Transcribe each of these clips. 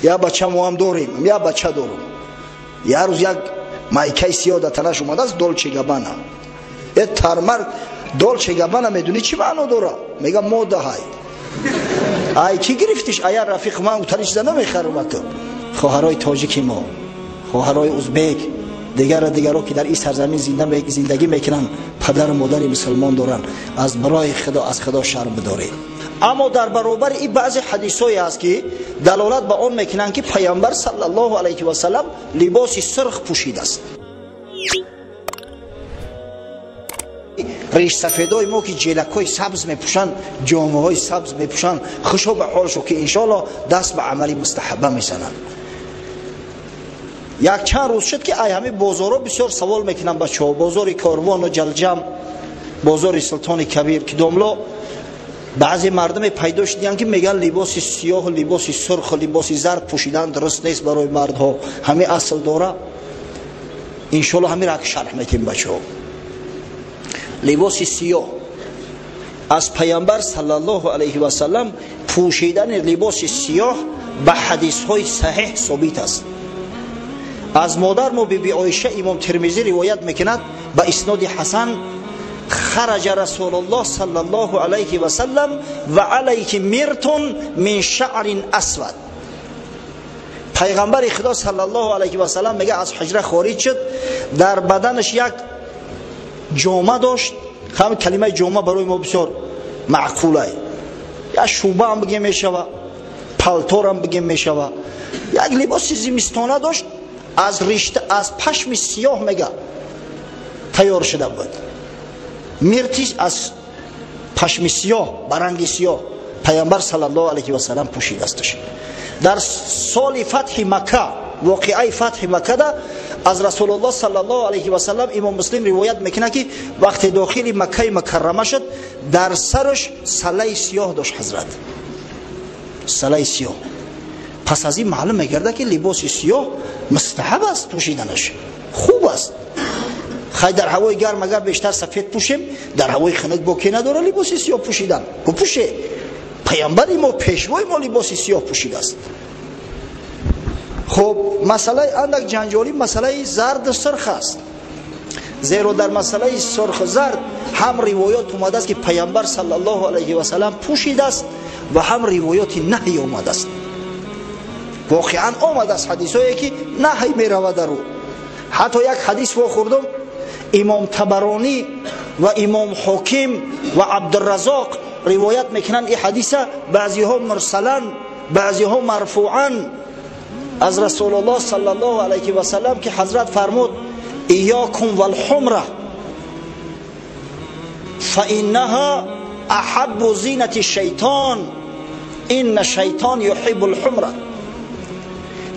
Як бача мо ҳам дорем, як бача дорам. Як рӯз як майкаи сиёҳ дар танаш омадааст, Долче Габбана. Э тармар Долче Габбана медонӣ чӣ маъно дора? Мега мода ҳай. Ай кӣ гирифтиш? Ая рафиқ ман утари чиза намехарам ба ту. Хоҳарои тоҷики мо, хоҳарои узбек, дигара дигаро ки дар ин сарзамин зиндагӣ мекунанд, падару модари мусулмон доранд, аз барои Худо, аз Худо шарм бидоред. Аммо дар баробари ин баъзе ҳадисҳое ҳаст ки далолат ба он мекунанд ки пайғамбар саллаллоҳу алайҳи васаллам либоси сурх пӯшидааст. Ришсафедои мо ки ҷелакҳои сабз мепӯшанд, ҷомаҳои сабз мепӯшанд, хушо ба ҳолшо ки иншоаллоҳ даст ба амали мустаҳаба мезананд. Як чанд рӯз шуд ки ай ҳамин бозорҳо бисёр савол мекунанд бачаҳо. Бозори Корвону Ҷалҷам, бозори Султони Кабир, ки домло баъзе мардуме пайдо шудиянд ки мегӯянд либоси сиёҳу либоси сурху либоси зард пӯшидан дуруст нест барои мардҳо. Ҳамин асл дора. Иншоаллоҳ ҳамин ра шарҳ метем бачаҳо. Либоси сиёҳ аз пайғамбар саллаллоҳу алайҳи васаллам пӯшидани либоси сиёҳ ба ҳадисҳои саҳеҳ собит аст. Аз модар мо биби Оиша имом Термизӣ ривоят мекунад ба исноди ҳасан: хараҷа расулуллоҳ саллаллоҳу алайҳи васаллам ва алайҳи миртун мин шаърин асвад. Пайғамбари Худо саллаллоҳу алайҳи васаллам мега аз ҳуҷра хориҷ шуд, дар баданаш як ҷома дошт. Ҳам калимаи ҷома барои мо бисёр маъқулай. Як шуба ҳам бигем мешава, палторам бигем мешава. Як либоси зимистона дошт, аз ришта, аз пашми сиёҳ мега тайёр шуда буд. Миртиш аз пашми сиёҳ, ба ранги сиёҳ пайғамбар саллаллоҳу алайҳи васаллам пӯшидасташ. Дар соли фатҳи Макка, воқеаи фатҳи Маккада аз Расулуллоҳ саллаллоҳу алайҳи васаллам имом Муслим ривоят мекунад ки вақте дохили Маккаи Мукаррама шуд, дар сараш салаи сиёҳ дошт ҳазрат, салаи сиёҳ. Пас аз ин маълум мегардад ки либоси сиёҳ мустаҳаб аст, пӯшиданаш хуб аст. Хай дар ҳавои гарм агар бештар сафед пӯшем, дар ҳавои хунук боке надора либоси сиёҳ пӯшидан. Бупӯше. Пайғамбари мо, пешвои мо либоси сиёҳ пӯшидааст. Хуб, масъалаи андак ҷанҷолӣ масъалаи зарду сурх аст. Зеро дар масъалаи сурху зард ҳам ривоят омадааст ки пайғамбар саллаллоҳу алайҳи васаллам пӯшидааст ва ҳам ривояти наҳй омадааст. Воқеан омадааст ҳадисҳое ки наҳй меравад дар ӯ. Ҳатто як ҳадис вохӯрдум, имом Табаронӣ ва имом Ҳоким ва Абдураззоқ ривоят мекунанд ин ҳадиса, баъзеҳо мурсалан, баъзеҳо марфуан аз Расулуллоҳ саллаллоҳу алайҳи васаллам ки ҳазрат фармуд: иёкум валҳумра фаиннаҳа аҳаббу зинати шайтон инна шайтон юҳиббу лҳумра.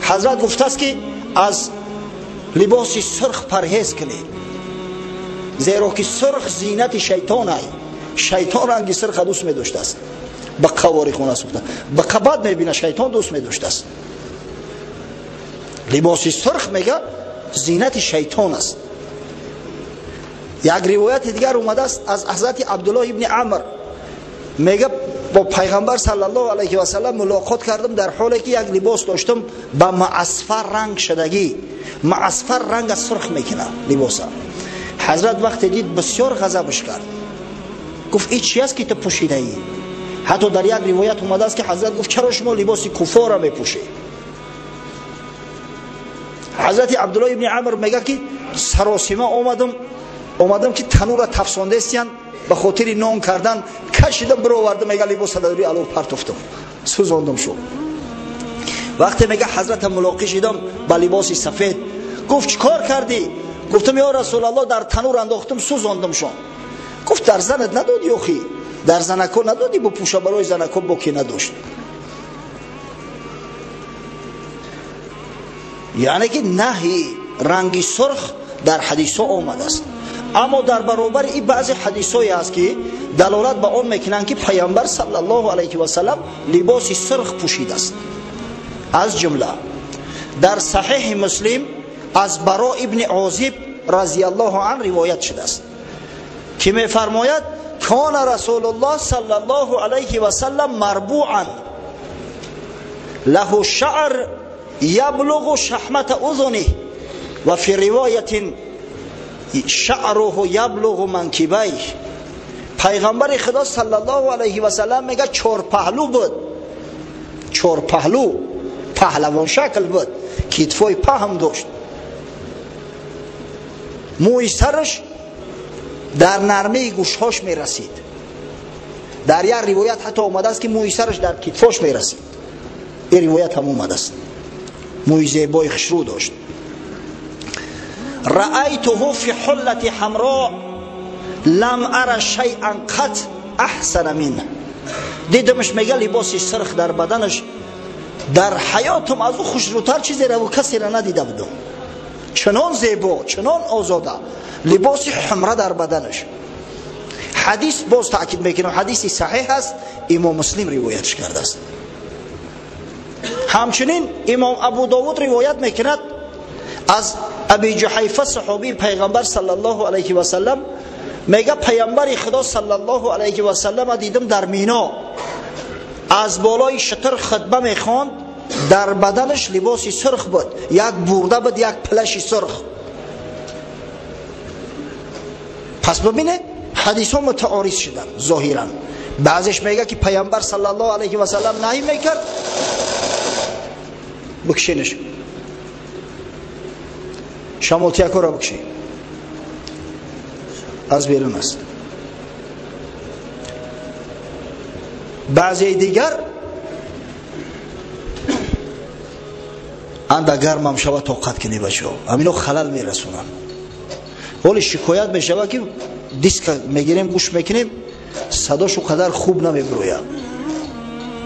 Ҳазрат гуфтааст ки аз либоси сурх парҳез кунед, зеро ки сурх зинати шайтон ай. Шайтон ранги сурха дӯст медоштааст. Ба қавори хона сӯхта, ба қабат мебина, шайтон дӯст медоштааст. Либоси сурх мега зинати шайтон аст. Як ривояти дигар омадааст аз ҳазрати Абдуллоҳ ибни Амр, мега бо пайғамбар саллаллоҳу алайҳи васаллам мулоқот кардам дар ҳоле ки як либос доштам ба маъасфар ранг шудагӣ. Маъасфар ранга сурх мекунад либоса. Ҳазрат вақте дид бисёр ғазабш кард, гуфт: ин чи аст ки ту пӯшидаӣ? Ҳатто дар як ривоят омадааст ки ҳазрат гуфт: чаро шумо либоси куфорро мепӯшед? Ҳазрати Абдуллоҳ ибни Амр мега ки саросима омадам ки танура тафсондестиян ба хотири нон кардан, кашидам бировардам, мега либоса дар рӯи алов партофтам, сӯзондам шуд. Вақте мега ҳазрата мулоқӣ шидам ба либоси сафед, гуфт: чӣ кор кардӣ? Гуфтам: ё Расулаллоҳ, дар танур андохтам, сӯзондам шон. Гуфт: дар занат надодӣ охи? Дар занако надодӣ бупӯша? Барои занако боке надошт. Яъне ки наҳи ранги сурх дар ҳадисҳо омадааст. Аммо дар баробари ин баъзе ҳадисҳое ҳаст ки далолат ба он мекунанд ки пайғамбар саллаллоҳу алайҳи васаллам либоси сурх пӯшидааст. Аз ҷумла дар саҳеҳи Муслим аз Баро ибни Озиб разияллоҳу ан ривоят шудааст ки мефармояд: кона Расулуллоҳ саллаллоҳу алайҳи васаллам марбуан. له شعر يبلغ شحمة أذنه و في روایت شعره یبلغ منکبیه. پیغمبر خدا صلی الله علیه و سلم میگه چهار پهلو بود، چهار پهلو، پهلوان شکل بود، کتفای پهم داشت، موی سرش در نرمه گوشهاش میرسید. در یک روایت حتی آمده است که موی سرش در کتفاش میرسید. این روایت هم آمده است. موی زیبای خشرو داشت. رأیته فی حلة حمراء لم ار شیئا قط احسن منه. دیدمش میگه لباس سرخ در بدنش، در حیاتم از او خوشروتر چیزی را و کسی را ندیده بودم. چنان زیبا، چنان آزاده، لباس حمره در بدنش. حدیث باز تاکید میکنم حدیثی صحیح است، امام مسلم روایتش کرده است. همچنین امام ابو داود روایت میکند از ابی جحیفه صحابی پیغمبر صلی الله علیه و سلم، میگه پیامبر خدا صلی الله علیه و سلم دیدم در مینا از بالای شتر خطبه میخواند، در بدنش لباس سرخ بود، یک برده بود، یک پلش سرخ. پس ببینید حدیث ها متعارض شدن ظاهرا. بعضیش میگه که پیامبر صلی الله علیه و سلم نهی میکرد، بکشینش شمالتیکو را بکشین، از بیرون است. بعضی دیگر انده گرمم شود طاقت کنی بچه ها، همینو خلل میرسونن. ولی شکایت میشود که دیسک میگیریم گوش میکنیم صداشو قدر خوب نمیبروید.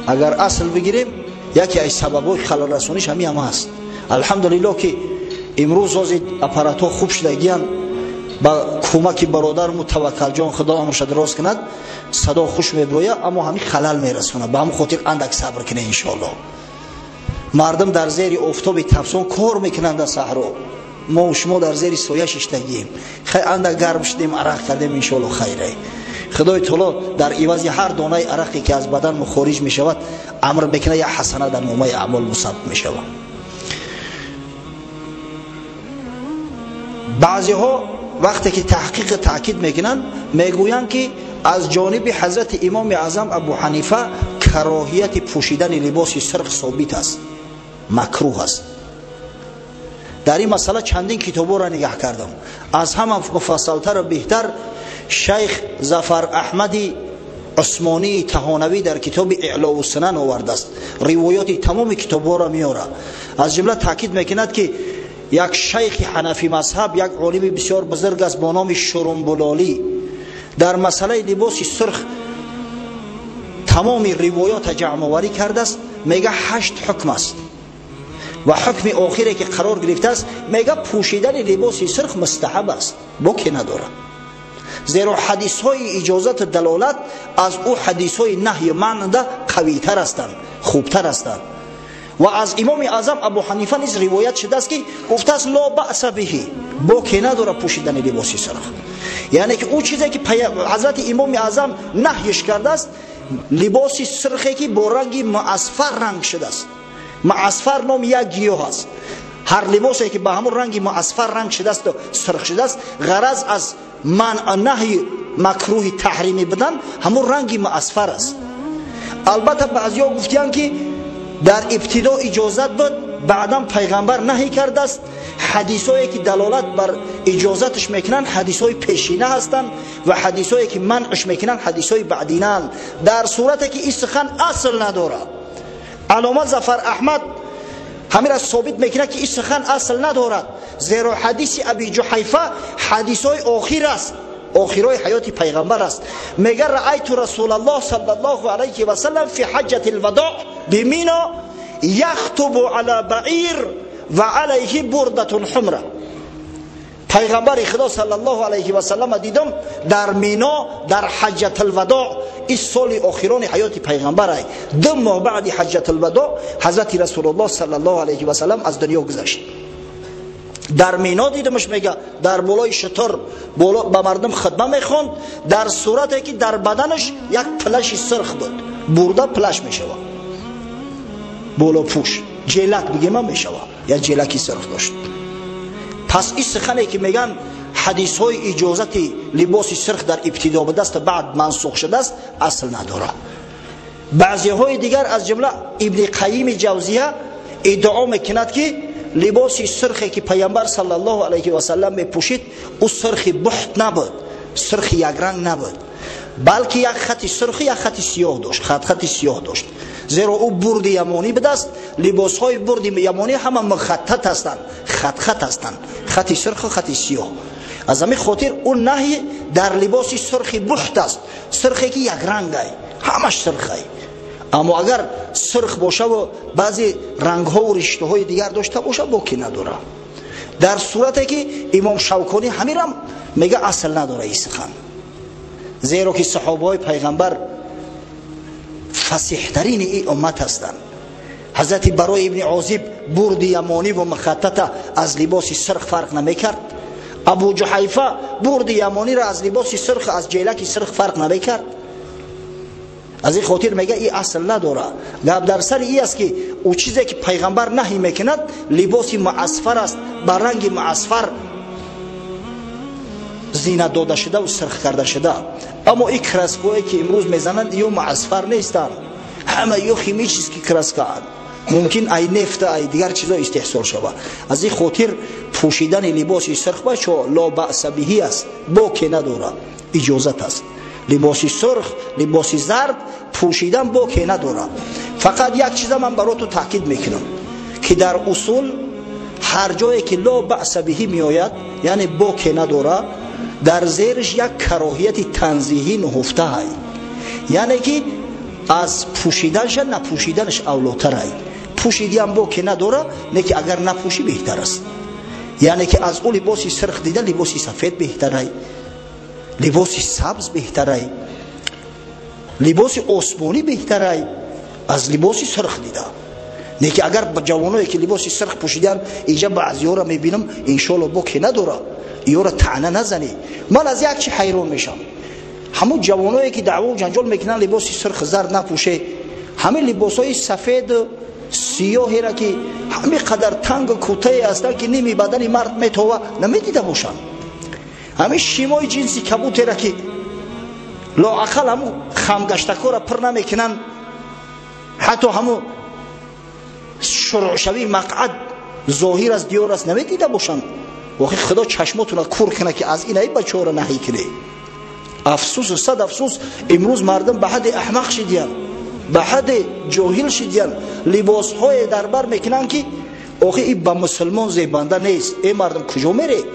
اگر اصل بگیریم یکی از سببای خلل رسونیش همین هم هست. الحمدلله که امروز از اپارات ها خوب شدگیان، با کمک برادر متوکل جان خدا همش درست کند صدا خوش میبروید، اما همین خلل میرسونه. به همون خاطر اندک صبر کنه انشالله. مردم در زیر آفتاب تفسون کار میکنند در صحرا، ما و شما در زیر سایه ششتگیم، خیلی اندک گرم شدیم عرق کردیم انشالله خیره. خدای تعالی در عوض هر دانه عرقی که از بدن خارج میشود امر بکنه یک حسنه در نامه اعمال مصاب میشود. بعضی ها وقتی که تحقیق تاکید میکنن میگویند که از جانب حضرت امام اعظم ابو حنیفه کراهیت پوشیدن لباس سرخ ثابت است، مکروه است. در این مسئله چندین کتاب را نگاه کردم، از همه مفصلتر و بهتر شیخ ظفر احمد عثمانی تهانوی در کتاب اعلاء السنن آورده است. روایات تمام کتاب را میاره. از جمله تاکید میکند که یک شیخ حنفی مذهب، یک عالم بسیار بزرگ است با نام شرنبلالی، در مسئله لباس سرخ تمام روایات جمع آوری کرده است. میگه 8 حکم است و حکم آخری که قرار گرفته است میگه پوشیدن لباس سرخ مستحب است، باکی نداره، زیرا حدیث های اجازت دلالت از او حدیث های نهی منع قوی تر هستند، خوبتر هستند. و از امام اعظم ابو حنیفه نیز روایت شده است که گفته است لا بأس به، باکی نداره پوشیدن لباس سرخ. یعنی که او چیزی که حضرت امام اعظم نهیش کرده است لباس سرخی که با رنگ معصفر رنگ شده است. معصفر نام یک گیاه است. هر لباسی که به همون رنگ معصفر رنگ شده است و سرخ شده است، غرض از منع نهی مکروه تحریمی بدن همون رنگ معصفر است. البته بعضیا گفتند که در ابتدا اجازت بود، بعدا پیغمبر نهی کرده است. حدیثایی که دلالت بر اجازتش میکنن حدیثای پیشینه هستند و حدیثایی که منعش میکنن حدیثای بعدینه، در صورتی که این سخن اصل نداره. علامه ظفر احمد همین را ثابت میکنه که این سخن اصل ندارد، زیرا حدیث ابی جحیفه حدیثای آخر است، آخرای حیات پیغمبر است. میگه رأیت رسول الله صلی الله علیه و سلم فی حجة الوداع بمینا یخطب علی بعیر و علیه برده حمره. پیغمبر خدا صلی الله علیه و سلم دیدم در مینا در حجة الوداع، این سال آخران حیات پیغمبر است. 2 ماه بعد حجة الوداع حضرت رسول الله صلی الله علیه و سلم از دنیا گذشت. در مینا دیدمش، میگه در بالای شتر بالا به مردم خدمه میخوند، در صورتی که در بدنش یک پلش سرخ بود، برده پلش میشود. Болопӯш ҷелак бигем ҳам мешава, як ҷелаки сурх дошт. Пас ин сухане ки меган ҳадисҳои иҷозати либоси сурх дар ибтидо будааст, баъд мансух шудааст, асл надорад. Баъзеҳои дигар аз ҷумла Ибни Қайими Ҷавзия иддао мекунад, ки либоси сурхе ки Пайғамбар саллаллоҳу алайҳи васаллам мепӯшид, ӯ сурхи бухт набуд, сурхи якранг набуд, балки як хати сурхи як хати сиёҳ дошт, хат-хати сиёҳ дошт. Зеро ӯ бурди ямонӣ будааст. Либосҳои бурди ямонӣ ҳама мухаттат ҳастанд, хат-хат ҳастанд, хати сурху хати сиёҳ. Аз ҳамин хотир ӯ наҳй дар либоси сурхи бухт аст, сурхе ки якрангай, ҳамаш сурхай. Аммо агар сурх бошаву баъзе рангҳову риштаҳои дигар дошта боша, боки надора. Дар сурате ки Имом Шавконӣ ҳамирам мега асл надора ин сухан, зеро ки саҳобаҳои пайғамбар фасиҳтарини ин уммат ҳастанд. Ҳазрати Барои ибни Озиб бурди ямонӣ ва мухаттата аз либоси сурх фарқ намекард. Абу Ҷуҳайфа бурди ямониро аз либоси сурх, аз ҷелаки сурх фарқ намекард. Аз ин хотир мега ин асл надора. Гап дар сари ин аст, ки ӯ чизе ки пайғамбар наҳӣ мекунад, либоси муасфар аст, ба ранги муасфар зинат дода шуда ва сурх карда шуда. Аммо ин краское ки имрӯз мезананд, ё муасфар нестанд, ҳама ё химический краскаанд, мумкин ай нефта, ай дигар чизо истеҳсол шавад. Аз ин хотир пӯшидани либоси сурх, бачо, ло баъса биҳӣ аст, боке надорад, иҷозат аст. Либоси сурх, либоси зард пӯшидан боке надорад. Фақат як чиза ман бароту таъкид мекунам, ки дар усул ҳар ҷое ки ло баъса биҳӣ меояд, яъне боке надорад, дар зериш як кароҳияти танзиҳӣ нуҳуфтаҳай, яъне ки аз пӯшиданша напӯшиданаш авлотарай. Пӯшидиам боке надора, не ки агар напӯшӣ беҳтар аст. Яъне ки аз ӯ либоси сурх дида либоси сафед беҳтарай, либоси сабз беҳтарай, либоси осмонӣ беҳтарай аз либоси сурх дида. Не ки агар ҷавоное ки либоси сурх пӯшидаанд, инҷа баъзиҳоро мебинам, иншоалло боке надора, иёро таъна назанӣ. Ман аз як чи ҳайрон мешам: ҳамун ҷавоное ки даъвову ҷанҷол мекунанд, либоси сурх зард напӯше, ҳамин либосҳои сафеду сиёҳеро ки ҳамин қадар тангу кӯтае ҳастанд, ки ними бадани мард метова, намедида бошанд. Ҳамин шимои ҷинси кабутеро ки лоақал ҳамун хамгаштакҳоро пур намекунанд, ҳатто ҳамун шурӯъшавии мақъад зоҳир аст, диёр аст, намедида бошанд. Воқеъ Худо чашмотонро кур кунад, ки аз ин ай бачаҳоро наҳӣ кунед. Афсӯсу сад афсӯс, имрӯз мардум ба ҳадди аҳмақ шидиянд, ба ҳадди ҷоҳил шидиянд, либосҳое дар бар мекунанд, ки охи ин ба мусулмон зебанда нест. Э мардум, куҷо меред?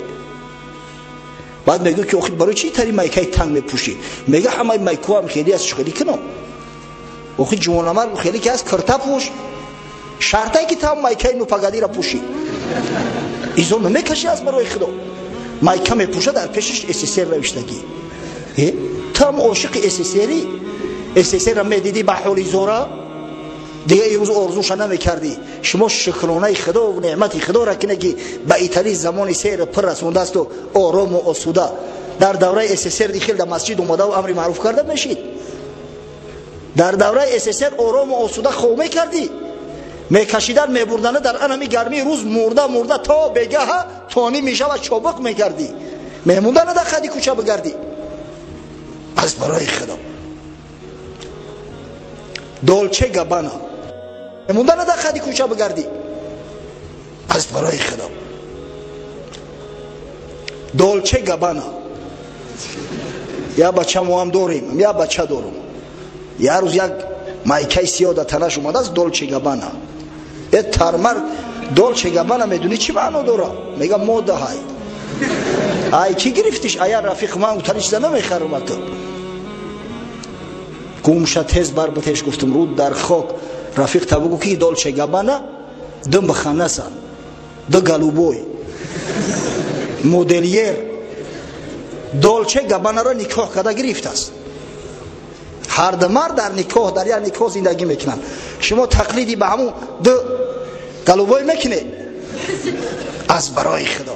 Баъд мегӯ ки охи барои чӣ тари майкаи танг мепӯшӣ? Мега ҳамаи майкоам хеле аст, хеле кунам. Охи ҷавонамард хеле ки аст, кирта пӯш, шартае ки там майкаи нупагадира пӯшӣ. Изо намекашӣ аз барои Худо. Майка мепӯша, дар пешаш СССР навиштагӣ. Там ошиқи СССРи, СССР медидӣ ба ҳоли зора, дига имрӯз орзуша намекардӣ. Шумо шукронаи Худо ва неъмати Худоро кине, ки ба итали замони сер пур расондаасту орому осуда. Дар давраи СССР дихел дар масҷид омадаву амри маъруф карда мешид. Дар давраи СССР орому осуда хоб мекардӣ, мекашидан мебурдана дар анами гармии рӯз мурда мурда то бегаҳа тони мешава чобуқ мекардӣ, мемондана дар хади кӯча бигардӣ. Аз барои Худо, Долче Габана, мемондана дар хади кӯча бигардӣ. Аз барои Худо, Долче Габана. Я бача моам дорем, я бача дорум, як рӯз як майкаи сиёҳ дар танаш омадааст, Долче Габана. Э тармар, Долче Габана медунӣ чӣ маъно дора? Мега мода ҳай. Ай кӣ гирифтиш? Ая рафиқ, ман утани чиза намехарам. Ту гумша тез бар битеш, гуфтум руд дар хок. Рафиқ, та бугу ки Долче Габана дум биханасан, ду голубой модельер Долче Габанаро никоҳ карда гирифтааст. Ҳар ду мард дар никоҳ, дар як никоҳ зиндагӣ мекунанд. Шумо тақлиди ба ҳамун ду голубой мекунед? Аз барои Худо,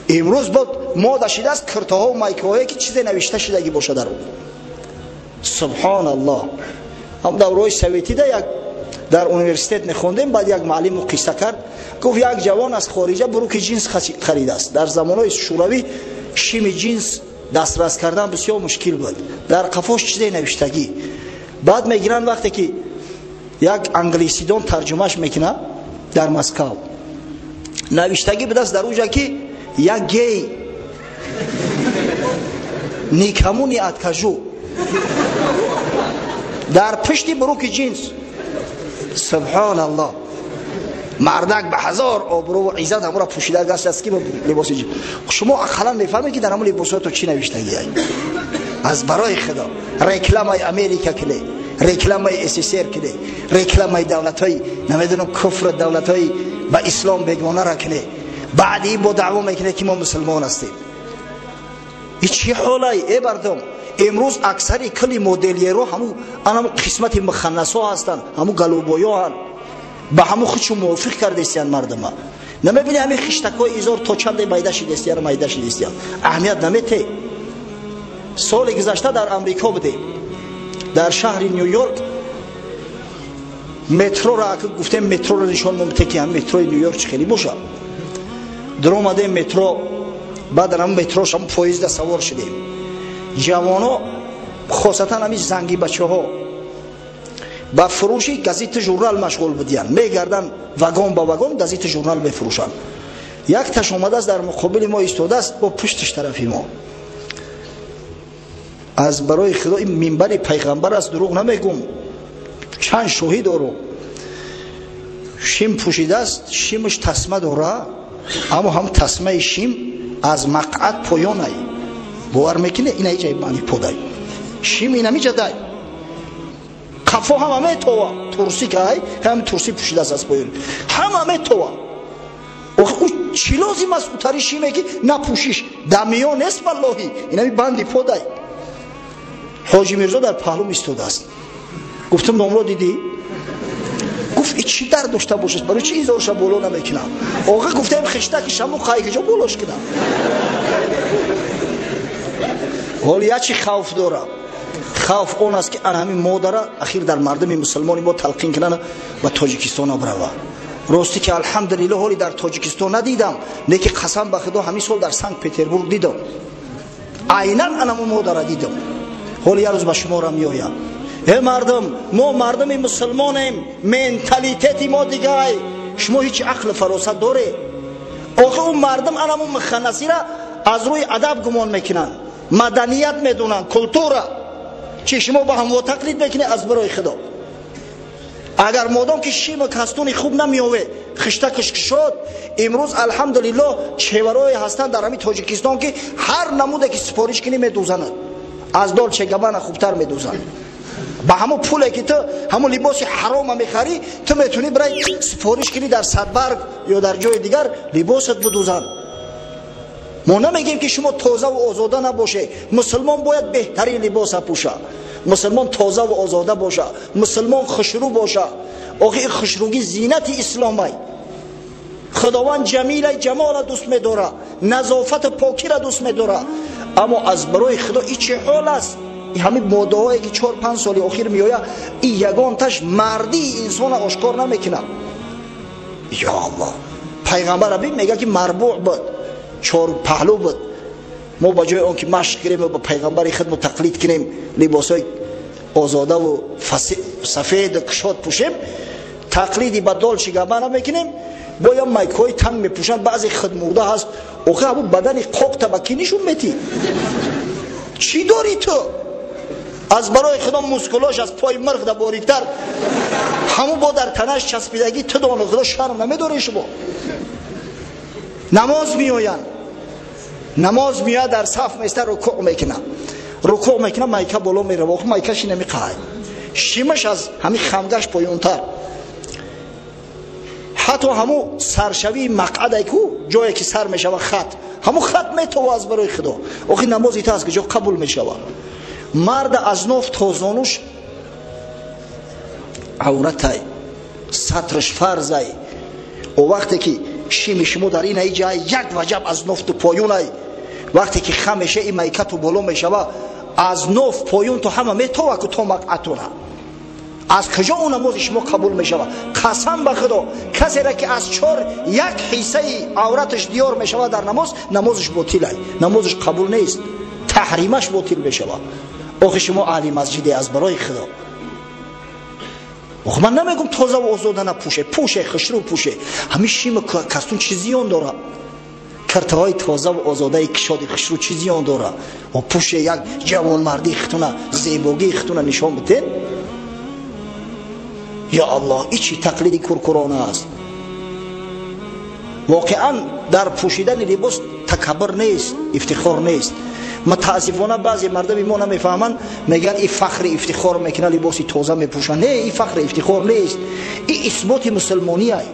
имрӯз бод мода шидааст киртаҳо майкаҳое ки чизе навишта шидагӣ боша дар он. Субҳоналлоҳ, ҳам давраҳои советида як Дар университет мехондем, баъд як муаллиму қисса кард, гуфт як ҷавон аз хориҷа буруки ҷинс харидааст. Дар замонҳои шӯравӣ шими ҷинс дастрас кардан бисёр мушкил буд. Дар қафош чизе навиштагӣ. Баъд мегиранд вақте ки як англисидон тарҷумаш мекунад дар Москва. Навиштагӣ будааст дар уҷа ки як гей никому не откажу. Дар пушти буруки ҷинс. Субҳоналлоҳ. Мардак ба ҳазор обрӯ ва иззат ҳамонро пӯшида гаштааст ки либоси ҷинс. Шумо ақаллан мефаҳмед ки дар ҳамон либосҳо чӣ навиштагӣ. Аз барои Худо рекламаи Америка кунед, рекламаи СССР кунед, рекламаи давлатҳои намедонам куфр, давлатҳои ба ислом бегонаро кунед. Баъди бо даъво мекунед ки мо мусулмон ҳастем. И чӣ ҳолай, э мардум? Имрӯз аксари кулли модельеро ҳамун қисмати муханнасо ҳастанд, ҳамун галубоёҳанд. Ба ҳамун худшу мувофиқ кардестиянд мардума. Намебини ҳамин хиштакҳои изор то чанде майда шидестиян, майда шидестиян. Аҳамият намете. Соли гузашта дар Амрико будем. Дар шаҳри Нью-Йорк метроро гуфтем, метроро нишон момте ки ҳам метрои Нью-Йорк чӣ хеле бошад. Даромадем метро, баъд дар ҳамун метрош ҳамун поезда савор шудем. Ҷавоно, хосатан ҳамин занги бачаҳо, ба фурӯши газету журнал машғул будиянд. Мегарданд вагон ба вагон газету журнал мефурӯшанд. Як таш омадааст дар муқобили мо истодааст бо пуштиш тарафи мо. Аз барои Худо ин минбари пайғамбар аст, дурӯғ намегум. Чанд шоҳид дорум. Шим пӯшидааст, шимаш тасма дора, аммо ҳам тасмаи шим аз мақъад поёнай. Бовар мекунед? Ина иҷай мани подай. Шим инамиҷа дай. Қафо ҳама метова. Турси кай, ҳам турси пӯшидааст аз поён. Ҳама метова. Охи ӯ чӣ лозим аст утари шиме ки напӯшиш? Дамиён нест валлоҳи. Инами банди подай. Ҳоҷи Мирзо дар паҳлум истодааст. Гуфтам номро дидӣ? Гуфт и чӣ дар дошта бошад? Барои чӣ изорша боло намекунам? Оға гуфтаем хиштаки шаму қайкиҷо болош кунам. Ҳол я чӣ хавф дорам? Хавф он аст ки ан ҳамин модара ахир дар мардуми мусулмони мо талқин кунанд ва Тоҷикистон бирава. Рости ки алҳамдулиллоҳ ҳоли дар Тоҷикистон надидам, лекин қасам ба Худо ҳамин сол дар Санкт-Петербург дидам. Айнан анаму модара дидам. Ҳоли як рӯз ба шуморо меоям. Э мардум, мо мардуми мусулмонем, менталитети мо дигай. Шумо ҳеҷ ақлу фаросат доред? Охи ӯ мардум анаму муханнасира аз рӯи адаб гумон мекунанд, маданият медонанд, культура. Чи шумо ба ҳамво тақлид мекунед аз барои Худо? Агар модом ки шима кастуни хуб намеове, хиштакаш кушод, имрӯз алҳамдулиллоҳ чеварое ҳастанд дар ҳамин Тоҷикистон ки ҳар намуде ки супориш кунӣ медӯзанад. Аз Долче Габбана хубтар медӯзанд. Ба ҳамон пуле ки ту ҳамон либоси ҳарома мехарӣ, ту метавонӣ бирай супориш кунӣ дар Садбарг ё дар ҷои дигар либосат бидӯзанд. Мо намегем ки шумо тоза ва озода набошед. Мусулмон бояд беҳтарин либоса пӯша. Мусулмон тоза ва озода боша. Мусулмон хушрӯ боша. Охи ин хушрӯгӣ зинати исломай. Худованд ҷамилай ҷамола дӯст медора, назофату покира дӯст медора. Аммо аз барои Худо ин чӣ ҳол аст? Ҳамин моддаҳое ки 4-5 соли охир меояд, ин ягонташ мардии инсона ошкор намекунад. Ё Аллоҳ! Пайғамбар бин мегӯяд ки марбӯъ буд, чор паҳлӯ буд. Мо ба ҷои он ки машқ кунем ва ба пайғамбари худ тақлид кунем, либосҳои озодаву сафеду кушод пӯшем, тақлиди ба Долче Габбана мекунем, боя майкҳои танг мепӯшанд, баъзе худмурда ҳаст. Охи ҳамун бадани қоқта ба кӣ нишон метӣ? Чӣ дорӣ ту? Аз барои Худо мускулош аз пои мирғ да бориктар, ҳамун бо дар танаш часпидагӣ ту дону Худо шарм намедорӣ шумо? Намоз меоянд, намоз меояд, дар саф места, рукӯъ мекунад, рукӯъ мекунад, майка боло мерава, охи майкаши намеқаҳад, шимаш аз ҳамин хамгаш поёнтар. Ҳатто ҳамун саршавии мақъадай ку ҷое ки сар мешава хат, ҳамун хат метова аз барои Худо. Охи намози та аз куҷо қабул мешава? Марда аз ноф то зонуш авратай, сатраш фарзай. О вақте ки шими шумо дар ин ҷай як ваҷаб аз нофту поёнай, вақте ки хам меша ин майкату боло мешава, аз ноф поён то ҳама метова ку то мақъатуна. Аз куҷо ӯ намози шумо қабул мешавад? Қасам ба Худо, касеро ки аз чор як ҳиссаи авраташ диёр мешавад дар намоз, намозаш ботил ай, намозаш қабул нест, таҳримаш ботил мешавад. Охи шумо аҳли масҷиде аз барои Худо. Охи ман намегум тоза ва озода напӯше, пӯше, хушрӯ пӯше. Ҳамин шима кастун чӣ зиён дорад? Киртаҳои тоза ва озодаи кишоди хушрӯ чӣ зиён дорад? О пӯше як ҷавонмардии хитуна, зебогии хитуна нишон биден. Я Аллоҳ, ин чӣ тақлиди куркурона аст? Воқеан дар пӯшидани либос такаббур нест, ифтихор нест. Мутаассифона баъзе мардуми мо намефаҳманд, мегӯянд ин фахри ифтихор мекунад, либоси тоза мепӯшанд. Не, ин фахри ифтихор нест, ин исботи мусулмонӣ ай,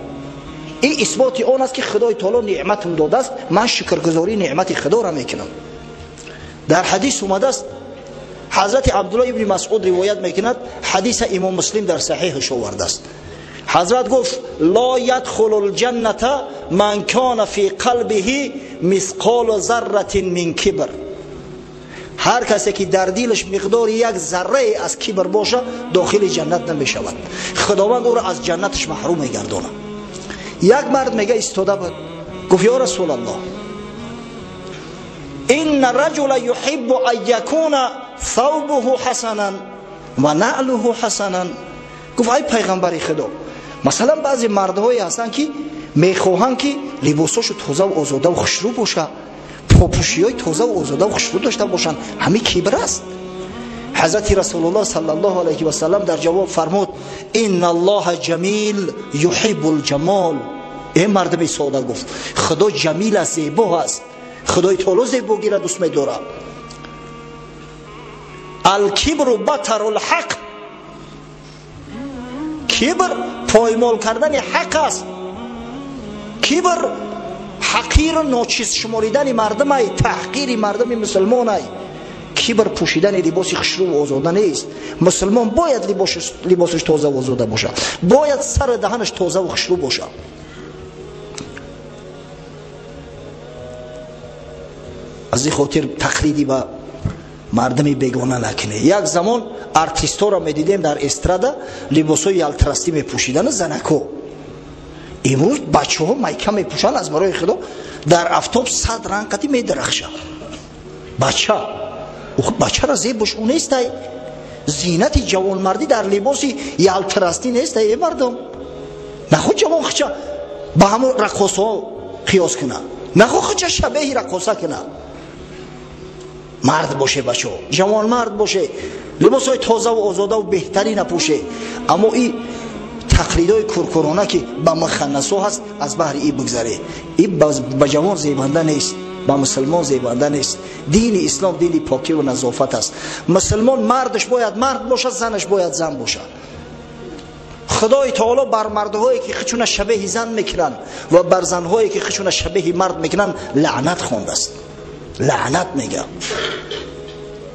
ин исботи он аст ки Худои таоло неъматам додааст, ман шукргузории неъмати Худоро мекунам. Дар ҳадис омадааст, ҳазрати Абдуллоҳ ибни Масъуд ривоят мекунад, ҳадиса имом Муслим дар саҳиҳаш овардааст. Ҳазрат гуфт: ла ядхулу лҷанната ман кана фи қалбиҳи мисқолу зарратин мин кибр. Ҳар касе ки дар дилаш миқдори як заррае аз кибр боша, дохили ҷаннат намешавад. Худованд ӯро аз ҷаннаташ маҳрум мегардонад. Як мард мега истода буд, гуфт: ё Расулаллоҳ, инна раҷула юҳиббу ан якуна thawbuhu ҳасанан ва наълуҳу ҳасанан. Гуфт: ай пайғамбари Худо, масалан баъзе мардҳое ҳастанд ки мехоҳанд ки либосҳошу тоза ва озода ва хушрӯ боша, попӯшиҳои тоза ва озода ва хушрӯ дошта бошанд. Ҳамин кибр аст. Ҳазрати Расулуллоҳ саллаллоҳу алайҳи васаллам дар ҷавоб фармуд: инна аллоҳа ҷамил юҳиббул ҷамол. Э мардуми сода, гуфт, Худо ҷамил аст, зебо аст, Худои таоло зебогиро дӯст медорад. Алкибру батарул ҳақ. Кибр поймол кардани ҳақ аст. Кибр ҳақиру ночиз шуморидани мардумай, таҳқири мардуми мусулмонай. Кибр пӯшидани либоси хушрӯ ва озода нест. Мусулмон бояд либосаш тоза ва озода бошад, бояд сари даҳанаш тоза ва хушрӯ бошад. Аз ин хотир тақлиди ба мардуми бегона накунед. Як замон артистҳоро медидем дар эстрада либосҳои ялтрастӣ мепӯшидану занако. Имрӯз бачаҳо майка мепӯшанд, аз барои Худо дар афтоб 100 ранг қати медарахшад. Бача, бачаро зебош ӯ нестай. Зинати ҷавонмардӣ дар либоси ялтрастӣ нестай. Э мардум, нахо ҷавон хича ба ҳамон раққосҳо қиёс куна, нахо хича шабеҳи раққоса куна. Мард боше бачо, ҷавонмард боше, либосҳои тоза ва озода ва беҳтарӣ напӯше. Аммо ин тақлидҳои куркурона ки ба муханнасо ҳаст, аз баҳри ин бигзаре. Ин ба ҷавон зебанда нест, ба мусулмон зебанда нест. Дини ислом дини покӣ ва назофат аст. Мусулмон мардаш бояд мард бошад, занаш бояд зан бошад. Худои таоло бар мардҳое ки хичуна шабеҳи зан мекунанд ва бар занҳое ки хичуна шабеҳи мард мекунанд лаънат хондааст. Лаънат мега.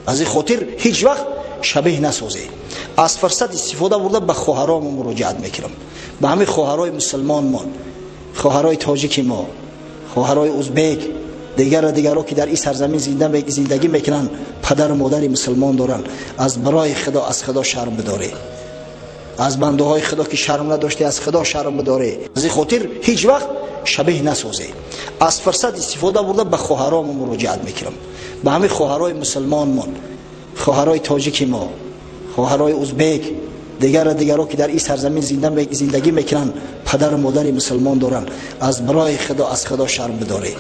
Аз ин хотир ҳеҷ вақт шабеҳ насозед. Аз фурсат истифода бурда ба хоҳаромон муроҷиат мекунам, ба ҳамин хоҳарои мусулмонмон, хоҳарои тоҷики мо, хоҳарои узбек, дигару дигаро ки дар ин сарзамин зиндагӣ мекунанд, падару модари мусулмон доранд. Аз барои Худо, аз Худо шарм бидоред. Аз бандаҳои Худо ки шарм надоште, аз Худо шарм бидоред. Аз ин хотир ҳеҷ вақт шабеҳ насозед. Аз фурсат истифода бурда ба хоҳаромон муроҷиат мекунам, ба ҳамин хоҳарои мусулмонмон, хоҳарои тоҷики мо, хоҳарои узбек, дигару дигаро ки дар ин сарзамин зиндагӣ мекунанд, падару модари мусулмон доранд. Аз барои Худо, аз Худо шарм бидоред.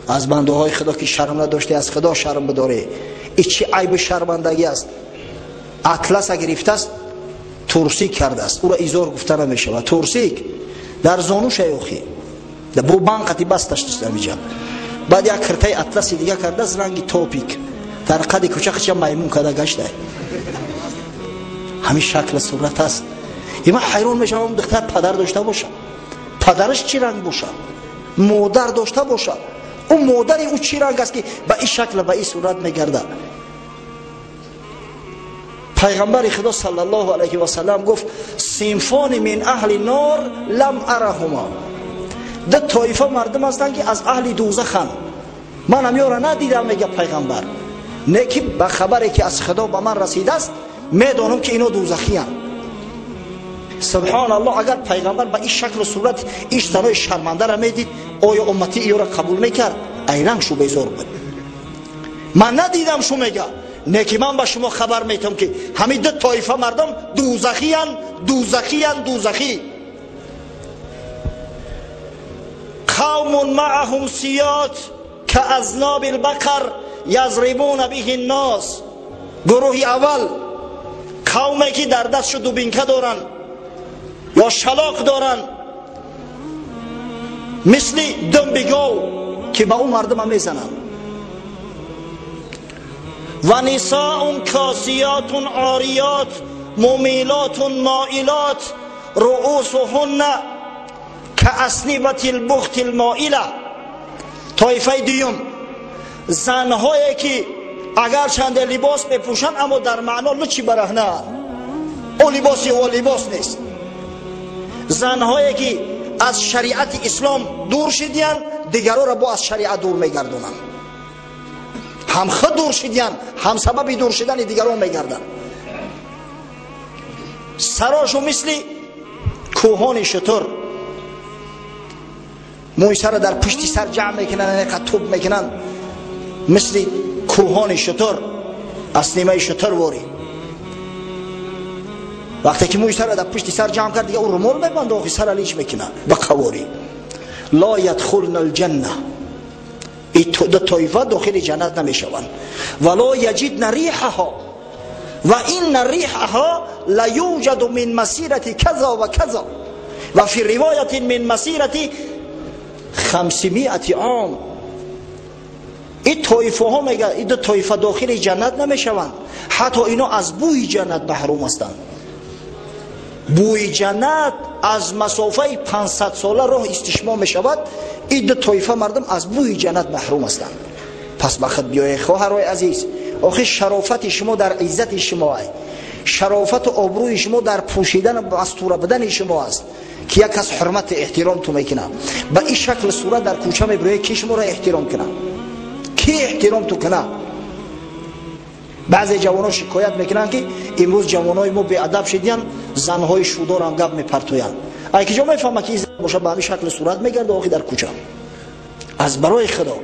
Аз бандаҳои Худо ки шарм надоште, аз Худо шарм бидоред. Ин чӣ айбу шармандагӣ аст? Атласа гирифтааст, турсик кардааст, ӯро изор гуфта намешавад. Турсик дар зонуша ёхи бо банқати басташ амиҷа. Баъд як киртаи атласи дига кардааст, ранги топик, дар қади кӯча хича маймун карда гашта. Ҳамин шакл сурат аст. И ман ҳайрон мешавам, духтар падар дошта бошад, падараш чӣ ранг бошад, модар дошта бошад, ӯ модари ӯ чӣ ранг аст ки ба ин шакл ба ин сурат мегардад? Пайғамбари Худо саллаллоҳу алайҳи васаллам гуфт: синфони мин аҳли нор лам араҳума. Ду тоифа мардум ҳастанд ки аз аҳли дӯзаханд. Ман ҳамёро надидам, мега пайғамбар, не ки ба хабаре ки аз Худо ба ман расидааст медонам ки ино дӯзахиянд. Субҳон Аллоҳ, агар пайғамбар ба ин шаклу сурат ин занои шармандаро медид, оё уммати иёро қабул мекард? Айранг шу безор буд. Ман надидам шу мега, неки ман ба шумо хабар метам ки ҳамин ду тоифа мардум дӯзахиян, дӯзахиян, дӯзахӣ. Қавмун маъаҳум сиёт каазноби лбақар язрибуна биҳи ннос. Гурӯҳи аввал қавме ки дар дастшу дубинка доранд ё шалоқ доранд, мисли думби гов ки ба ӯ мардума мезананд. Ва нисоун косиётун ориёт мумилотун моилот руусуҳунна кааснибати лбухти лмоила. Тоифаи дуюм занҳое ки агарчанде либос мепӯшанд, аммо дар маъно лучи бараҳнаанд, ӯ либоси ӯ либос нест. Занҳое ки аз шариати ислом дур шидиянд, дигароро бо аз шариат дур мегардонанд. Ҳам худ дур шидиянд, ҳам сабаби дур шидани дигарон мегарданд. Сарошу мисли кӯҳони шутур, мӯи сарро дар пушти сар ҷамъ мекунанд, инқадр тӯб мекунанд, мисли кӯҳони шутур, аз нимаи шутур ворӣ. Вақте ки мӯи сарро дар пушти сар ҷамъ кард, дига ӯ румол мебанда, охи сара лич мекунад ба қаворӣ. Ло ядхулна алҷанна, ду тоифа дохили ҷаннат намешаванд. Ва ло яҷидна риҳаҳо ва инна риҳаҳо ла юҷаду мин масирати каза ва каза ва фи ривоятин мин масирати 500 ом. Ин тоифаҳо мега, ин ду тоифа дохили ҷаннат намешаванд, ҳатто ино аз бӯи ҷаннат маҳрум ҳастанд. Бӯи ҷаннат аз масофаи 500 сола роҳ истишмо мешавад. Ин ду тоифа мардум аз бӯи ҷаннат маҳрум ҳастанд. Пас ба худ биёед, хоҳарои азиз, охир шарофати шумо дар иззати шумо ай, шарофату обрӯи шумо дар пӯшидан ва мастура будани шумо аст, ки як кас ҳурмату эҳтиром ту мекунад. Ба ин шакл сурат дар кӯча мебироед, ки шуморо эҳтиром кунад? Ки эҳтиром ту кунад? Баъзе ҷавонон шикоят мекунанд, ки имрӯз ҷавонои мо беадаб шидиянд, занҳои шудорам гап мепартоянд. Ай ки ҷо мефаҳма ки ин боша ба ҳамин шакли сурат мегарда охи дар кӯча? Аз барои Худо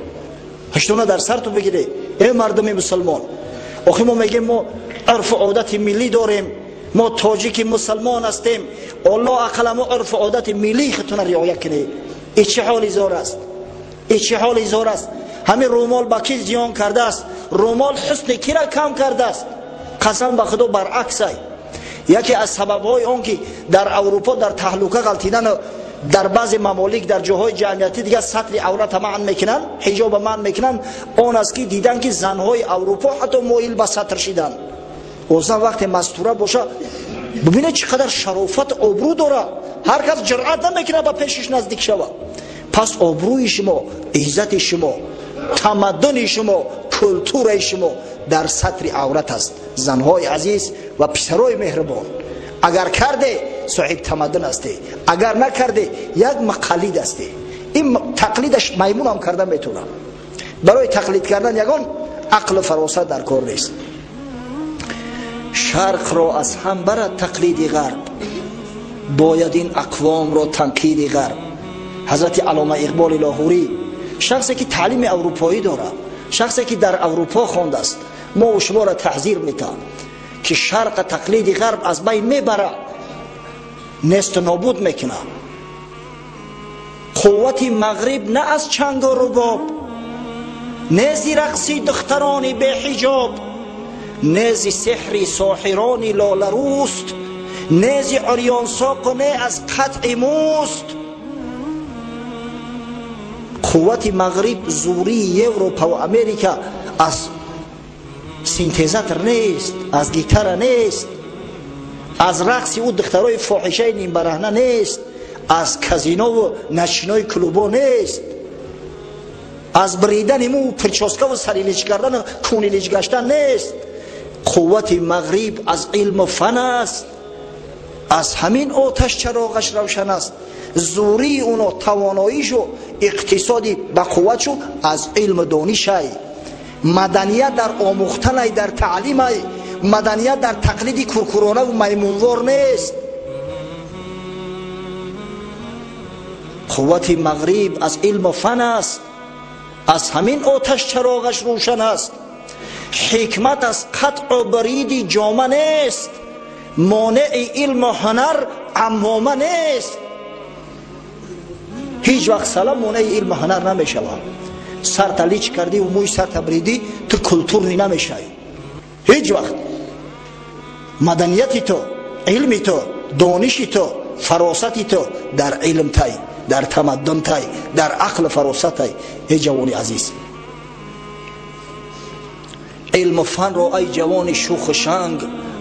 ҳаштона дар сарту бигиред, эй мардуми мусулмон. Охи мо мегем мо урфу одати миллӣ дорем, мо тоҷики мусулмон ҳастем. Аллоҳ ақала мо урфу одати миллии худтона риоя кунед. И чӣ ҳоли зор аст? И чӣ ҳоли зор аст? Ҳамин румол ба ки зиён кардааст? Румол ҳусни кира кам кардааст? Қасам ба Худо баръаксай. Яке аз сабабҳои он ки дар Аврупо дар таҳлука ғалтидан, дар баъзе мамолик, дар ҷоҳои ҷамъиятӣ дигар сатри аврата манъ мекунанд, ҳиҷоба манъ мекунанд, он аст ки дидан ки занҳои Аврупо ҳатто моил ба сатр шиданд. О зан вақте мастура боша, бибинед чӣ қадар шарофат обрӯ дорад, ҳар кас ҷуръат намекунад ба пешиш наздик шавад. Пас обрӯи шумо, иззати шумо, тамаддуни шумо, культураи шумо дар сатри аврат аст. Занҳои азиз ва писарои меҳрубон, агар карде соҳиб тамаддун ҳастӣ, агар накарде як мақаллид ҳастӣ. Ин тақлидаш маймунам карда метавонад. Барои тақлид кардан ягон ақлу фаросат дар кор нест. Шарқро аз ҳам барад тақлиди ғарб, бояд ин ақвомро танқиди ғарб. Ҳазрати Аллома Иқболи Лоҳурӣ, шахсе ки таълими аврупоӣ дорад, шахсе ки дар Аврупо хондааст, мо шуморо таҳзир метаҳад ки шарқа тақлиди ғарб аз байн мебарад, несту нобуд мекунад. Қуввати мағриб на аз чангу рубоб, нези рақси духтарони беҳиҷоб, нези сеҳри соҳирони лоларуст, нези урёнсоқу не аз қатъи муст. Қуввати мағриб зурии Европа ва Америка аз синтезатор нест, аз гитара нест, аз рақси ӯ духтарои фоҳишаи нимбараҳна нест, аз казинову ночной клубо нест, аз бридани мӯ прическаву сарилич кардану кунилич гаштан нест. Қуввати мағриб аз илму фан аст, аз ҳамин оташ чароғаш равшан аст. Зурии уно, тавоноишу иқтисоди ба қувватшу аз илму донишай. Маданият дар омӯхтанай, дар таълимай, маданият дар тақлиди куркуронаву маймунвор нест. Қуввати Мағриб аз илму фан аст, аз ҳамин оташ чароғаш рӯшан аст. Ҳикмат аз қатъу бариди ҷома нест, монеи илму ҳунар амома нест. Ҳеҷ вақт салам монеи илму ҳунар намешавад. Сарта лич кардӣ ва мӯи сарта бридӣ, ту культурный намешавӣ. Ҳеҷ вақт маданияти ту, илми ту, дониши ту, фаросати ту дар илм тай, дар тамаддун тай, дар ақлу фаросат тай. Эй ҷавони азиз, илму фанро ай ҷавони шуху шанг,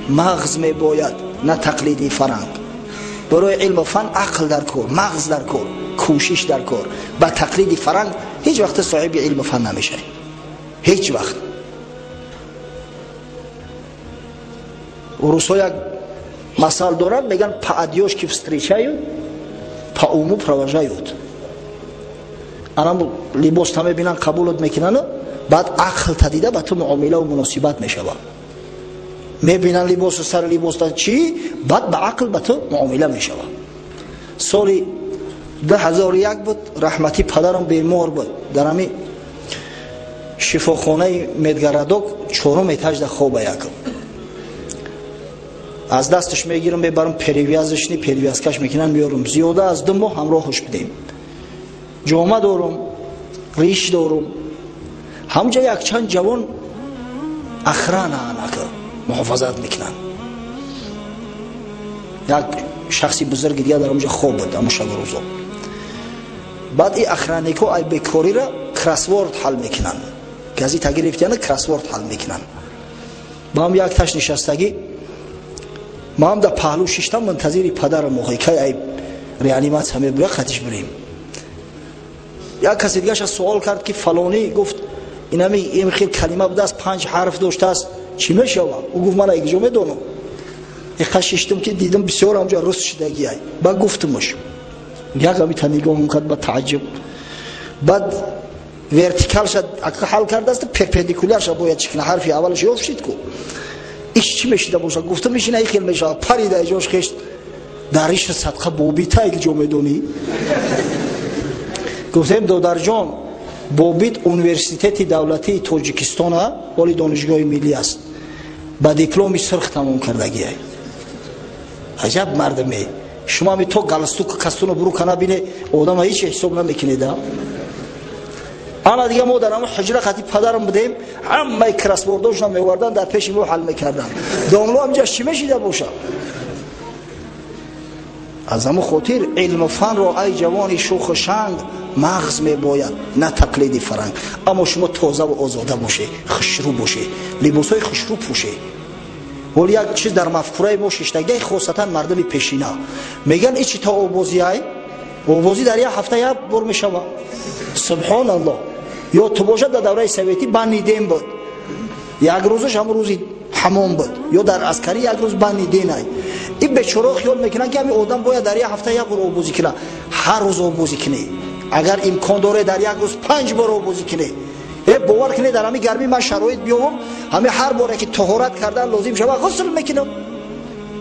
мағз мебояд, на тақлиди фаранг. Барои илму фан ақл дар кор, мағз дар кор, кӯшиш дар кор. Ба тақлиди фаранг ҳеҷ вақт соҳиби илму фан намешавӣ. Ҳеҷ вақт. Русҳо як масал доранд, мегӯянд по одежке встречают, по уму провожают. Анам либос та мебинанд, қабулот мекунанд, баъд ақл та дида ба ту муомилаву муносибат мешавад. Мебинанд либосу сари либоста чӣ, баъд ба ақл ба ту муомила мешавад. Соли 2001 буд, раҳмати падарам бемор буд. Дар ҳами шифохонаи Медгородок чорум этажда хоба якм. Аз дасташ мегирам, мебарам перевязочный, перевязкаш мекунам, меорам. Зиёда аз 2 моҳ ҳамроҳаш будем. Ҷома дорум, риш дорум. Ҳамҷа якчанд ҷавон охрана анака муҳофазат мекунанд. Як шахси бузурги дигар дар онҷа хоб буд, ҳамон шабу рӯзо. Баъд и охраннико ай бекориро кроссворд ҳал мекунанд. Газета гирифтияна кроссворд ҳал мекунанд. Ба ҳам як таш нишастагӣ, ман дар паҳлӯ шиштам, мунтазири падарам охи кай ай реаниматсия мебуря, хатиш бирем. Як каси дигаша суол кард ки фалонӣ гуфт инами ин хел калима будааст, 5 ҳарф доштааст, чӣ мешавад? Ӯ гуфт ман ай куҷо медонам. Иқа шиштам ки дидам бисёр ҳамҷо рус шидагиай. Баъд гуфтумаш. Як ҳамита нигоҳам кард ба тааҷҷуб. Баъд вертикалша ҳал кардааст, перпендикулярша бояд чӣ кунад, ҳарфи аввалаш ёфт шид ку. Иш чӣ мешида бошад? Гуфтам иш ина хел мешавад. Парида ҷош хешт. Дар иш садқа бобита ай куҷо медонӣ? Гуфтем додарҷон, Бобит университети давлатии Тоҷикистона, оли донишгоҳи миллӣ аст. Ба дипломи сурх тамом кардагиай. Аҷаб мардаме. Шумо ҳами то галстук кастуно бурука набине, одама ҳеҷ ҳисоб намекунеда. Ана дига мо дар ҳамон ҳуҷра қати падарам будем, ҳамаи кроссвордошона меовардан, дар пеши мо ҳал мекарданд. Домло ҳамҷа чӣ мешида бошад? Аз ҳамон хотир илму фанро ай ҷавони шуху шанг, мағз мебояд, на тақлиди фаранг. Аммо шумо тозаву озода боше, хушрӯ боше, либосҳои хушрӯ пӯше. Вале як чиз дар мафкураи мо шиштагиай, хосатан мардуми пешина. Мегӯянд ичи то обозиай, обозӣ дар як ҳафта як бор мешавад. Субҳоналлоҳ. Ё ту бошад дар давраи советӣ банни ден буд. Як рӯзаш ҳамон рӯзи ҳамон буд. Ё дар аскарӣ як рӯз банни денай. Ин бечораҳо хиёл мекунанд ки ҳамин одам бояд дар як ҳафта як бор обозӣ кунад. Ҳар рӯз обозӣ кунӣ. Агар имкон доред дар як рӯз 5 бор обозӣ кунӣ. Бовар кунед дар ҳамин гармӣ ман шароит биёвам, ҳамин ҳар боре ки тоҳорат кардан лозим шавад ғусл мекунам.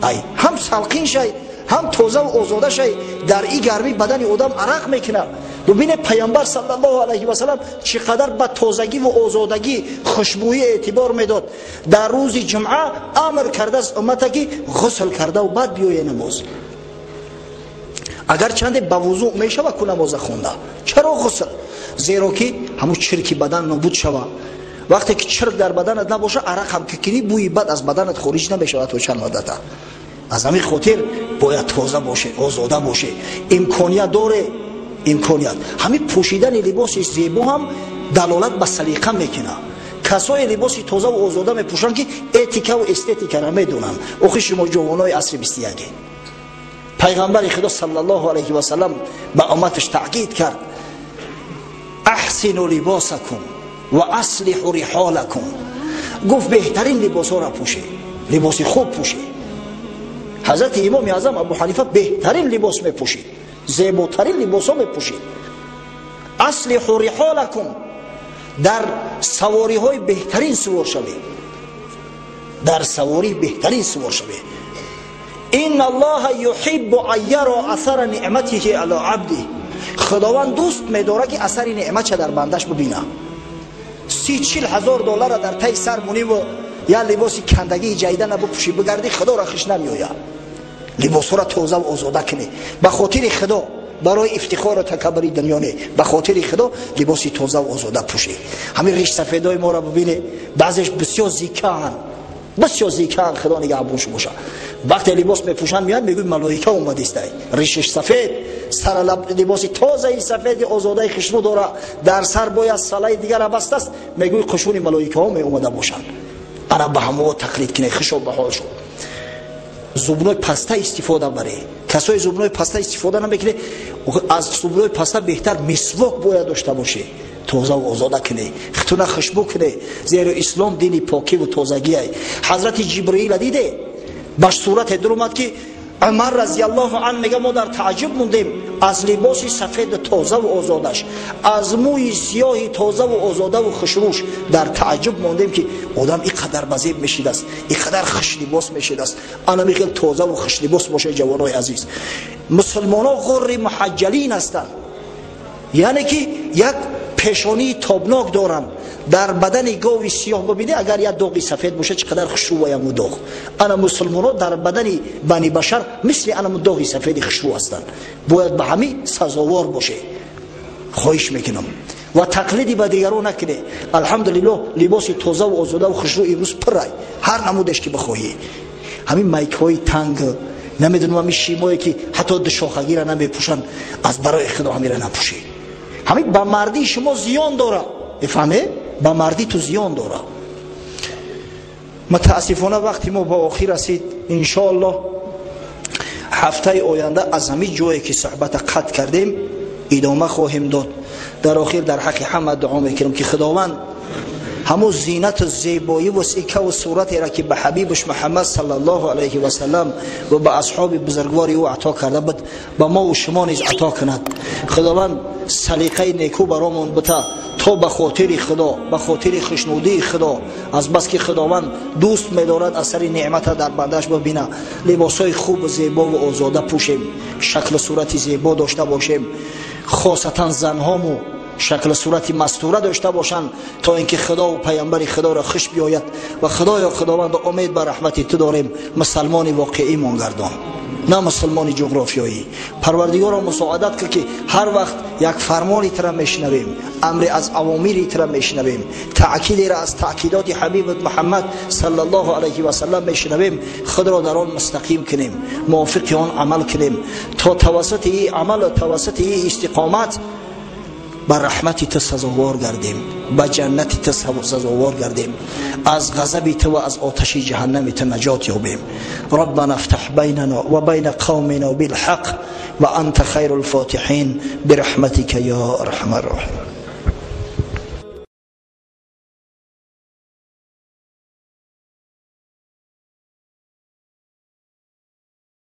Ай ҳам салқин шай, ҳам тозаву озода шай. Дар ин гармӣ бадани одам арақ мекунад. Бубинед пайғамбар саллаллоҳу алайҳи васаллам чӣ қадар ба тозагӣ ва озодагӣ, хушбӯӣ эътибор медод. Дар рӯзи ҷумъа амр кардааст уммата ки ғусл кардаву баъд биёе намоз. Агар чанде ба вузӯъ мешавад ку намоза хонда, чаро ғусл? Зеро ки ҳамун чирки бадан нобуд шавад. Вақте ки чирк дар баданат набошад, арақ ҳам ки кунӣ, бӯи бад аз баданат хориҷ намешавад то чанд муддата. Аз ҳамин хотир бояд тоза боше, озода боше. Имконият доре, имконият. Ҳамин пӯшидани либоси зебо ҳам далолат ба салиқа мекунад. Касое либоси тозаву озода мепӯшанд ки этикаву эстетикаро медонанд. Охи шумо ҷавонои асри 21. Пайғамбари Худо саллаллоҳу алайҳи васаллам ба умматаш таъкид кард: аҳсину либосакум ва аслиҳу риҳолакум. Гуфт беҳтарин либосҳоро пӯше, либоси хуб пӯше. Ҳазрати имоми аъзам Абу Ҳанифа беҳтарин либос мепӯшид, зеботарин либосҳо мепӯшид. Аслиҳу риҳолакум, дар савориҳои беҳтарин сувор шавед, дар савории беҳтарин сувор шавед. Инна Аллоҳа юҳиббу ан яро асара ниъматиҳи ала абдиҳ. Худованд дӯст медорад ки асари неъматша дар бандаш бибина. 30-40 ҳазор доллара дар таи сар муниву я либоси кандагии ҷайдана бипӯшӣ бигардӣ, худоро хуш намеояд. Либосҳоро тоза ва озода кунӣ ба хотири худо, барои ифтихору такаббури дунё не, ба хотири худо либоси тоза ва озода пӯшӣ. Ҳамин ришсафедои моро бибинӣ, баъзеш бисёр зикаанд, бисёр зикаанд, худо нигаҳбонш боша. Вақте либос мепӯшанд меяд, мегӯй малоика омадистай, ришиш сафед, сара либоси тозаи сафеди озодаи хушрӯ дора, дар сар бояд салаи дигара бастааст, мегӯй қушуни малоикаҳо меомада бошанд. Ана ба ҳамоо тақлид кунед, хушо ба ҳол шуд. Зубной паста истифода баре. Касои зубной паста истифода намекунед, аз зубной паста беҳтар мисвок бояд дошта бошед. Тоза ва озода кунед, хитуна хушбӯ кунед, зеро ислом дини покӣ ва тозагиай. Ҳазрати Ҷибраила диде ба сурате дуромад ки Умар разияллоҳу анҳу мега мо дар таъҷуб мондем аз либоси сафеду тоза ва озодаш, аз мӯи сиёҳи тоза ва озода ва хушрӯш дар таъҷуб мондем ки одам ин қадар базеб мешидааст, ин қадар хушлибос мешидааст. Ана михел тоза ва хушлибос бошед, ҷавонои азиз. Мусулмонҳо ғурри муҳаҷҷалин ҳастанд, яъне ки як пешонии тобнок доранд. Дар бадани гови сиёҳ бибинӣ, агар як доғи сафед бошад, чӣ қадар хушрӯ яму доғ. Ана мусулмонҳо дар бадани бани башар мисли анаму доғи сафеди хушрӯ ҳастанд. Бояд ба ҳамин сазовор бошед. Хоҳиш мекунам ва тақлиди ба дигарон накунед. Алҳамдулиллоҳ, либоси тоза ва озода ва хушрӯ имрӯз пуррай, ҳар намудеш ки бихоҳӣ. Ҳамин майкҳои танг, намедонам ҳамин шимое ки ҳатто душохагира намепӯшанд, аз барои худо ҳамира напӯшед. Ҳамин ба мардии шумо зиён дорад, мефаҳмед? Ба мардӣ ту зиён дорад. Мутаассифона вақти мо ба охир расид. Иншоаллоҳ ҳафтаи оянда аз ҳамин ҷое ки суҳбата қатъ кардем идома хоҳем дод. Дар охир дар ҳаққи ҳама дуо мекунам ки худованд ҳамун зинату зебоӣ ва сикаву суратеро ки ба ҳабибаш Муҳаммад саллаллоҳу алайҳи васаллам ва ба асҳоби бузургвори ӯ ато карда буд, ба мо ва шумо низ ато кунад. Худованд салиқаи некӯ баромон бита то ба хотири худо, ба хотири хушнудии худо, аз бас ки худованд дӯст медорад асари неъмата дар бандаш бибина, либосҳои хубу зебо ва озода пӯшем, шаклу сурати зебо дошта бошем, хосатан занҳому шаклу сурати мастура дошта бошанд, то ин ки худо ва паямбари худоро хуш биёяд. Ва худоё худованд, умед ба раҳмати ту дорем, мусалмони воқеӣ гардон, на мусулмони ҷуғрофиёӣ. Парвардигоро мусоидат кун ки ҳар вақт як фармони тра мешунавем, амре аз авомири тра мешунавем, таъкидеро аз таъкидоти ҳабибат Муҳаммад саллаллоҳу алайҳи васаллам мешунавем, худро дар он мустақим кунем, мувофиқи он амал кунем, то тавассути ин амал ва тавассути ин истиқомат ба раҳмати ту сазовор гардем, ба ҷаннати ту сазовор гардем, аз ғазаби ту ва аз оташи ҷаҳаннами ту наҷот ёбем. Раббана ифтаҳ байнана ва байна қавмина билҳақ ва анта хайрул фотиҳин бирахматика я арҳамар роҳимин.